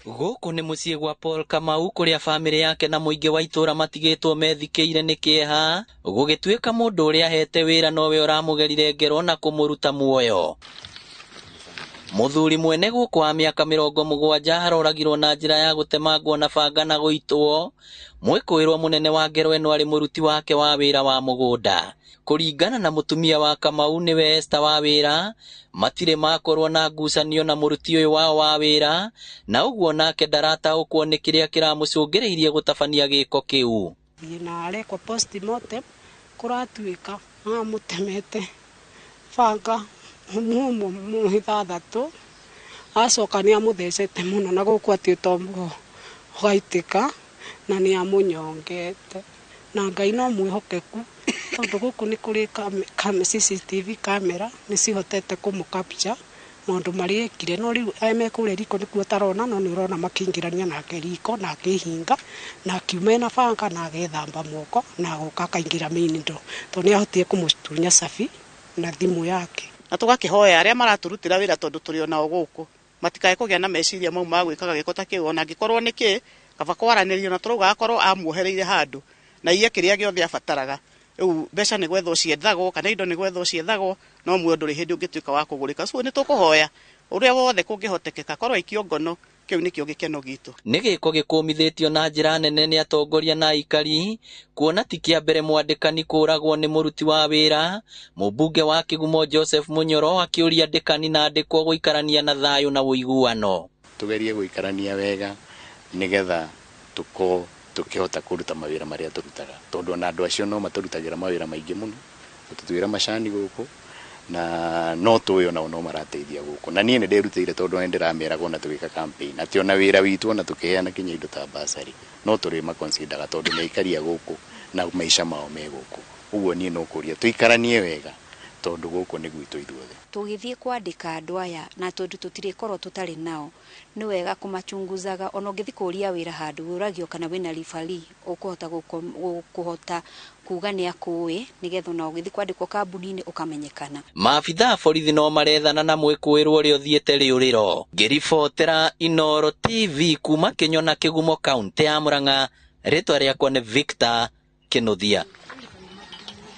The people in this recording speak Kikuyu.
Gũkũ nĩ mũciĩ gwa Paul Kamau kũrĩa bamĩrĩ yake na mũingĩ wa itũũra matigĩtwo methikĩire nĩ kĩeha gũgĩtuĩka mũndũ ũrĩa ahete wĩra nowe ũramũgerire ngero na kũmũruta muoyo. Mũthuri mwene gũkũ wa mĩaka 70 aroragirwo na njĩra ya gũtemangwo na banga na gũitwo. Mwĩkũĩrwo mũnene wa ngero ĩno arĩ mũruti wake wa wĩra wa mũgũnda. Kũringana na mũtumia wa Kamau nĩwe Esther wa wĩra, matirĩ makorwo na ngucanio na mũruti ũyũ wao wa wĩra, na ũguo nake ndarataũkwo nĩ kĩrĩa kĩramũcũngĩrĩirie gũtabania gĩko kĩu. Na arekwo postmortem kũratuĩka amũtemete banga mũmũ 6, acoka nĩ amũthecete mũno na gũkũ atĩ ũtombo ũgaitĩka na nĩ amũnyongete. Na Ngai no mwĩhokeku tondũ gũkũ nĩ kũrĩ CCTV camera nĩ cihotete kũmũ capture maũndũ marĩa ekire, no rĩu aya me kũrĩa riko nĩkuo ũtarona, no nĩ ũrona makĩingĩrania nake riko na akĩhinga na akiuma ena banga na agethamba moko na agoka akaingĩra main door tondũ nĩ ahotire kũmũtunya cabi na thimũ yake. Na tũgakĩhoya arĩa maratũrutĩra wĩra tondũ tũrĩ onao gũkũ matikae kũgĩa na meciria mau ma gwĩkaga gĩko ta kĩu, ona angĩkorwo nĩ kĩ kaba kwaranĩrio na tũrauga akorwo amuohereire handũ na iye kĩrĩa gĩothe abataraga. Rĩu mbeca nĩ gwethwo ciethagwo kana indo nĩ gwethwo ciethagwo, no muoyo ndũrĩ hĩndĩ ũngĩtuĩka wa kũgũrĩka. So nĩ tũkũhoya ũrĩa wothe kũngĩhotekeka korwo aikio ngono, kĩu nĩkĩo gĩkeno gitũ. Nĩ gĩko gĩkũmithĩtio na njĩra nene nĩ atongoria na aikari, kuona ti kĩa mbere mwandĩkani kũragwo nĩ mũruti wa wĩra. Mũmbunge wa Kĩgumo Joseph Munyoro akĩũria andĩkani na andĩkwo gũikarania na thayũ na ũiguano. Tugerie gũikarania wega nĩgetha tũkorwo tũkĩhota kũruta mawĩra marĩa tũrutaga, tondũ ona andũ acio no matũrutagĩra mawĩra maingĩ mũno, gũtũtuĩra macani gũkũ na no tũĩ onao no marateithia gũkũ. Na niĩ nĩ ndĩrutĩire tondũ nĩ ndĩrameraga ona tũgĩka campaign atĩ ona wĩra witũ ona tũkĩheana kinya indo ta bursary no tũrĩ maconsideraga tondũ nĩ aikaria gũkũ na maica mao me gũkũ. Ũguo niĩ no kũria tũikaranie wega tondũ gũkũ nĩ gwitũ ithuothe. Tũgĩthiĩ kwandĩka andũ aya na tondũ tũtirĩkorwo tũtarĩ nao, nĩ wega kũmachunguzaga. Ona ũngĩthiĩ kũũria wĩra handũ ũragio kana wĩna referee ũkũhota kũhota kuga nĩ akũĩ, nĩgetha ona ũgĩthiĩ kwandĩkwo kambuni-inĩ ũkamenyekana. Maabitha a borithi no marethana na mwĩkũĩrwo ũrĩa ũthiĩte rĩũrĩro. Ngĩribotera Inooro TV kuma Kĩnyona Kĩgumo, kaũntĩ ya Murang'a, rĩtwa rĩakwa nĩ Victor Kĩnuthia.